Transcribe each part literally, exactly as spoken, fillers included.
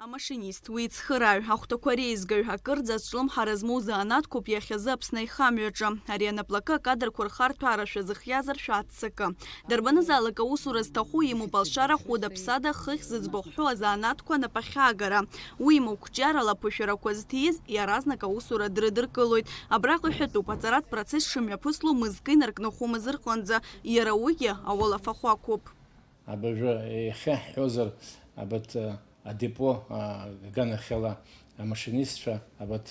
Амашинист, уи ицхырааҩ, ахәҭақәа реизгаҩ, акырӡа азҿлымҳара змоу занааҭқәоуп иахьазы Аԥсны аихамҩаҿы. Ари анаплакы акадрқәа рхарҭәаарашәа зыхиазар шәааццакы. Дарбанызаалак аусура зҭаху имоуп алшара хәыда-ԥсада хыхь зыӡбахә ҳәоу азанааҭқәа напахьаагара. Уимоу, қәҿиарала аԥышәарақәа зҭиз иаразнак аусура дрыдыркылоит. Абраҟа иҳәатәуп, аҵаратә процесс шымҩаԥысло мызкы инаркны хәымз рҟынӡа, иара уигьы ауалафахәы ақәуп. Абыржәы иахьа ҳҳәозар, абарҭ, адепо, аганахьала амашинистцәа, абарҭ,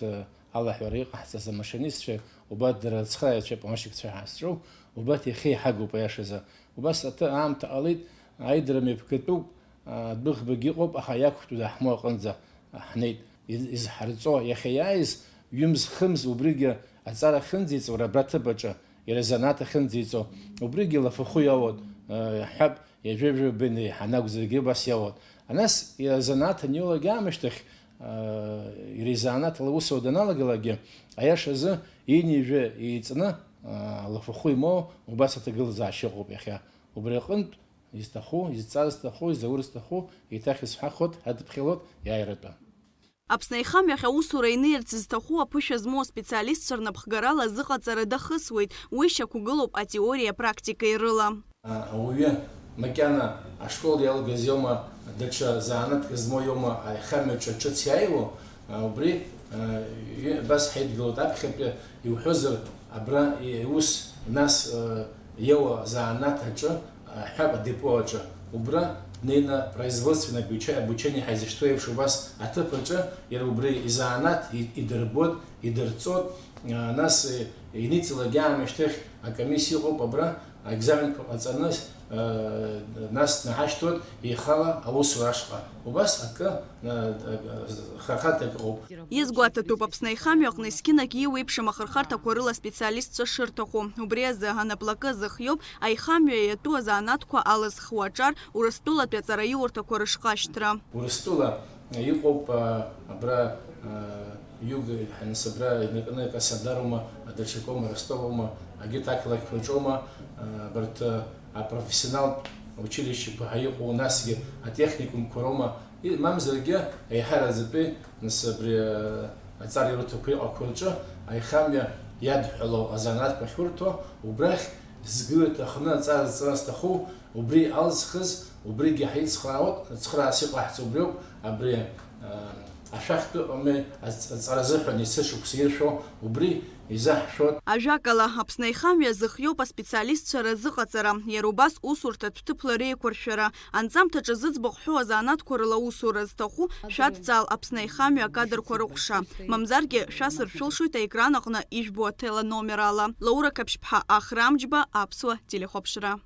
алаҳәара иҟаҳҵаз амашинистцәа, убарҭ дара рцхырааҩцәа, помощникцәа ҳәа ҳазҿу, убарҭ иахьа иҳагуп аиашазы. Убас аҭы аамҭа ҟалеит, аидара мҩаԥгатәуп, адәыӷбагьы ыҟоуп, аха иақәтәоу даҳмоу аҟынӡа ҳнеит. Из-, изҳарҵо, иахьа иааиз ҩымз-хымз убригьы аҵара ахьынӡеиҵо, абра аҭыԥ аҿы, иара занааҭ ахьынӡеиҵо, убригьы лафахәы иоуеит, ҳҳәап, ҩажәа-ҩажәа бен еиҳа анакәзаргьы убас иоуеит. Анас, иара занааҭ аниоулак аамышьҭахь, иара изанааҭ лусура даналагалакгьы, аиашазы, ҩынҩажәа еиҵны, лафахәы имоу убас аҭагылазаашьа ыҟоуп иахьа. Убри аҟынтә, изҭаху, изҵар зҭаху, изаур зҭаху, еиҭах исҳәахуеит, ҳадыԥхьалоит иааиратәы. Аԥсны аихамҩахь аусура инеирц зҭаху аԥышәа змоу аспециалистцәа рнапхгарала азыҟаҵара дахысуеит, уи шьақәгылоуп атеориеи апрактикеи рыла. Ауаҩы макьана ашкол иалгаз иоума, даҽа заанатк змоу иоума аихамҩаҿы ҿыц иааиуа, убри, абас ҳаидгылоит аԥхьатәи, иуҳәозар, абра иус нас, иоуа заанаҭ аҿы, ҳәап, адепо аҿы. Убра днеины производственное обуча-, обучение ҳаизышьҭоу еиԥш убас аҭыԥ аҿы иара убри изаанаҭ и-, идырбоит, идырҵоит, нас, иниҵалак аамышьҭахь акомиссиа ыҟоуп абра, аекзаменқәа ҟаҵаны, нас днаҳашьҭуеит ихала аусура ашҟа. Убас акы, хархарҭак ыҟоуп. Иазгәаҭатәуп, Аԥсны аихамҩаҟны есқьынагь иуеиԥшым ахырхарҭақәа рыла аспециалистцәа шырҭаху. Убри азы анаплакы зыхиоуп аихамҩа иатәу азанааҭқәа алызхуа аҿар, Урыстәылатәи аҵараиурҭақәа рышҟашьҭра. Урыстәыла иҟоуп, а, абра, а, Юг, ҳанасабра инаркны Краснодарума, даҽакоума, Ростовума, егьырҭ ақалақьқәа рҿоума, а, абарҭ, а, апрофессионалтә училищеқәа ҳәа иҟоу, насгьы атехникумқәа роума, и-, мамзаргьы аиҳараӡатәи, нас, абри, а, аҵараиурҭақәа иҟақәоу рҿы аихамҩа иадҳәалоу азанааҭқәа ахьурҭо, убрахь згыларҭа аханы аҵара зҵара зҭаху, убри алзхыз, убригьы ҳаицхраауеит, цхраарас иҟаҳҵо убриоуп, абри, а, ашәахтәы ҟамлеи аҵ-, аҵара азыҳәан есышықәса иршәо, убри изаҳшәоит. Ажәакала, Аԥсны аихамҩа зыхиоуп аспециалистцәа рзыҟаҵара, иара убас усурҭатә ҭыԥла реиқәыршәара, анҵамҭаҿы зыӡбахә ҳәоу азанааҭқәа рыла аусура зҭаху, шәадҵаал Аԥсны аихамҩа акадрқәа рыҟәша, мамзаргьы шәасыршәылшоит аекран аҟны ижәбо ателеномер ала. Лаура Қаԥшьԥҳа, Ахра Амџьба, Аԥсуа телехәаԥшра.